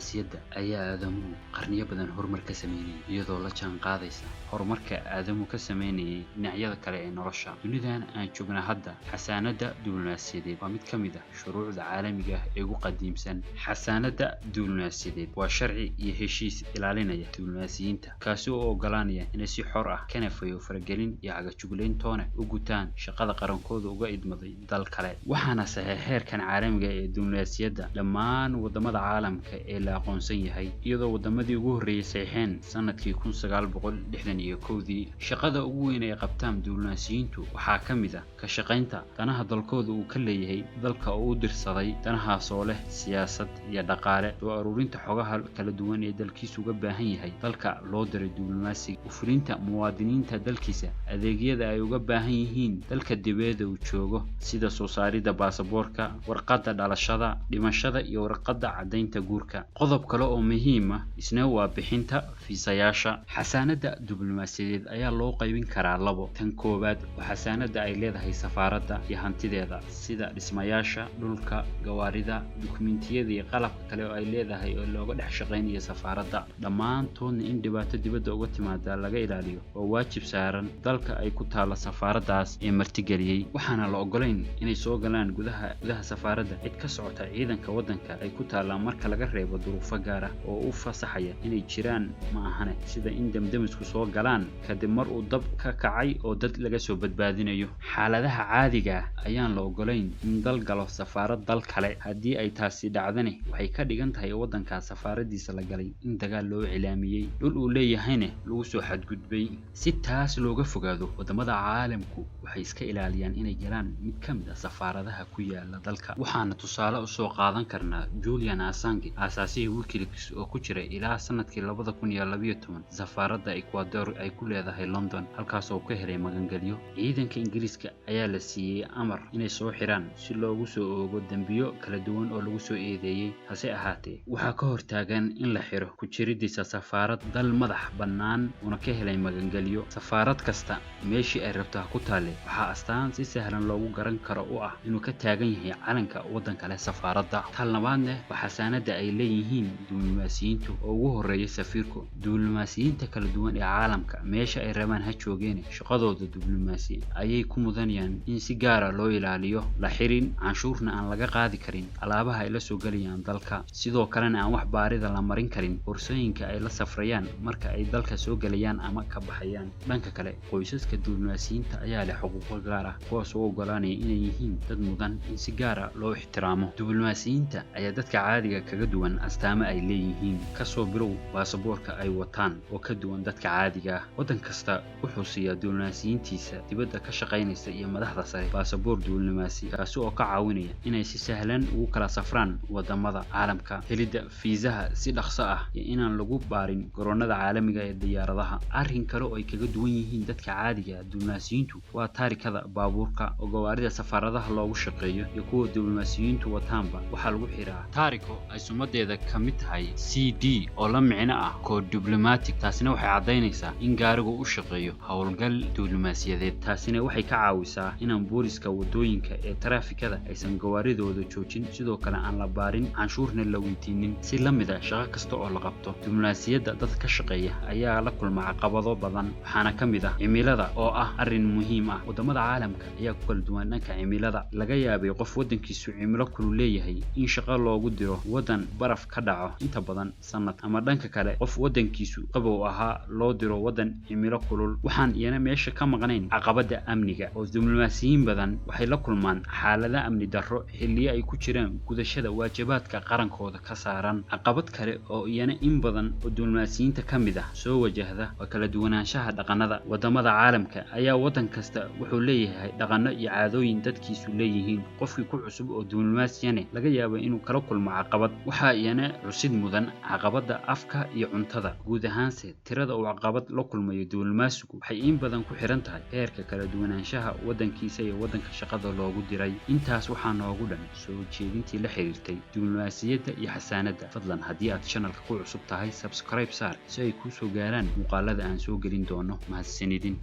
Diblomaasiyadda ayaa aadamuhu qarniyo badan horumar ka sameynayay, iyadoo la jaan qaadaysa horumarka aadamuhu ka sameynayay dhinacyada kale ee nolosha. Dunidan aan joogna hadda, xasaanadda diblomaasiyadeed waa mid ka mid ah shuruucda caalamiga ah ee ugu qadiimsan. Xasaanadda diblomaasiyadeed waa sharci iyo heshiis ilaalinaya diblomaasiyiinta, kaasi oo u oggolaanaya inay si xor ah, kana fayo faragelin iyo cagajuglayn toona, u gutaan shaqada qarankooda uga idmaday dal kale. Waxaana saxeexay heerkan caalamiga ah ee diblomaasiyadda dhammaan wadamada caalamka ee la aqoonsan yahay, iyadoo wadamadii ugu horreeyay saxeexeen sanadkii 1961-dii. Shaqada ugu weyn ee ay qabtaan diblomaasiyiintu waxaa ka mid ah ka shaqaynta danaha dalkooda uu ka leeyahay dalka uu u dirsaday, danahaasoo leh siyaasad iyo dhaqaale, soo ururinta xogaha kala duwan ee dalkiisu uga baahan yahay dalka loo diray diblomaasiga, u fulinta muwaadiniinta dalkiisa adeegyada ay uga baahan yihiin dalka dibadda uu joogo, sida soo saaridda baasaboorka, warqadda dhalashada, dhimashada iyo warqadda caddaynta guurka. Qodob kale oo muhiim ah isna waa bixinta fiisayaasha. Xasaanadda diblomaasiyadeed ayaa loo qaybin karaa labo. Tan koowaad waa xasaanadda ay leedahay safaaradda iyo hantideeda, sida dhismayaasha, dhulka, gawaarida, dukumiintiyada iyo qalabka kale oo ay leedahay oo looga dhex shaqaynayo safaaradda. Dhammaantoodna in dhibaato dibadda uga timaada laga ilaaliyo waa waajib saaran dalka ay ku taalla safaaraddaas ee martigeliyey. Waxaana la oggolayn inay soo galaan gudaha safaaradda cid ka socota ciidanka waddanka ay ku taalla, marka laga reebo duruufo gaar ah oo u fasaxaya inay jiraan ma ahane, sida in damdamisku soo galaan kadib mar uu dab ka kacay oo dad laga soo badbaadinayo. Xaaladaha caadiga ah ayaan la oggolayn in dal galo safaarad dal kale. Haddii ay taasi dhacdana, waxay ka dhigan tahay waddankaas safaaraddiisa la galay in dagaal loo iclaamiyey, dhul uu leeyahayna lagu soo xadgudbay. Si taas looga fogaado, wadamada caalamku waxay iska ilaaliyaan inay galaan mid ka mid ah safaaradaha ku yaala dalka. Waxaana tusaale usoo qaadan karnaa Julian Assange, aasaasihii WikiLeaks, oo ku jiray ilaa sanadkii 2012 safaaradda Ecuador ay ku leedahay London, halkaas oo ka helay magangelyo. Ciidanka Ingiriiska ayaa la siiyey amar inay soo xiraan si loogu soo oogo dembiyo kala duwan oo lagu soo eedeeyey. Hase ahaatee, waxaa ka hortaagan in la xiro ku jiridiisa safaarad dal madax bannaan uuna ka helay magangelyo. Safaarad kasta, meeshii ay rabto ha ku taalle, waxaa astaan si sahlan loogu garan karo u ah inuu ka taagan yahay calanka waddanka leh safaaradda. Tan labaadna waa xasaanadda ay leeyihiin diblomaasiyiintu, oo ugu horreeya safiirku. Diblomaasiyiinta kala duwan ee caalamka, meesha ay rabaan ha joogeen, shaqadooda diblomaasi ayay ku mudanayaan in si gaara loo ilaaliyo, la xirin, canshuurna aan laga qaadi karin alaabaha ay la soo gelayaan dalka, sidoo kalena aan wax baarida la marin karin boorsooyinka ay la safrayaan marka ay dalka soo gelayaan ama ka baxayaan. Dhanka kale, qoysaska diblomaasiyiinta ayaa leh xuquuqo gaar ah, kuwaas oo oggolaanaya inay yihiin dad mudan in si gaara loo ixtiraamo. Diblomaasiyiinta ayaa dadka caadiga kaga duwan astaamo ay leeyihiin, kasoo bilow baasaboorka ay wataan oo ka duwan dadka caadiga ah. Waddan kasta wuxuu siiyaa diblomaasiyiintiisa dibadda ka shaqaynaysa iyo madaxda sare baasaboor diblomaasi, kaasi oo ka caawinaya inay si sahlan ugu kala safraan wadamada caalamka, helidda fiisaha si dhaqso ah iyo inaan lagu baarin garoonada caalamiga ee diyaaradaha. Arrin kale oo ay kaga duwan yihiin dadka caadiga ah diblomaasiyiintu waa taarikada baabuurka, oo gawaarida safaaradaha loogu shaqeeyo iyo kuwa diblomaasiyiintu wataanba waxaa lagu xiraa taariko ay sumadeeda ka mid tahay CD, oo la micno ah code diplomatic. Taasina waxay caddaynaysaa in gaarigu u shaqeeyo howlgal diblomaasiyadeed. Taasina waxay ka caawisaa inaan booliska wadooyinka ee taraafikada aysan gawaaridooda joojin, sidoo kale aan la baarin, canshuurna la weydiinin. Si la mid ah shaqo kasta oo la qabto, diblomaasiyadda dadka ka shaqeeya ayaa la kulma caqabado badan, waxaana ka mid ah cimilada oo ah arrin muhiim ah. Wadamada caalamka ayaa ku kala duwan dhanka cimilada. Laga yaabay qof waddankiisu cimilo kulul leeyahay in shaqo loogu diro waddan baraf ka dhaco inta badan sanad, ama dhanka kale qof waddankiisu qabow ahaa loo diro waddan cimilo kulul. Waxaan iyana meesha ka maqnayn caqabada amniga, oo diblomaasiyiin badan waxay la kulmaan xaalada amni darro xilliyo ay ku jiraan gudashada waajibaadka qarankooda ka saaran. Caqabad kale oo iyana in badan oo diblomaasiyiinta ka mid ah soo wajahda waa kala duwanaanshaha dhaqanada. Wadamada caalamka ayaa waddan kasta wuxuu leeyahay dhaqano iyo caadooyin dadkiisu leeyihiin. Qofkii ku cusub oo diblomaasiyane laga yaabo inuu kala kulmo caqabad. Waxaa iyana xusid mudan caqabada afka iyo cuntada. Guud ahaanse, tirada uu caqabad la kulmayo diblomaasigu waxay in badan ku xiran tahay heerka kala duwanaanshaha waddankiisa iyo waddanka shaqada loogu diray. Intaas waxaa noogu dhan soo jeedintii la xiriirtay diblomaasiyadda iyo xasaanadda. Fadlan, haddii aad channelka ku cusub tahay, subscribe saar si ay kuu soo gaaraan muuqaalada aan soo gelin doono. Mahadsanidin.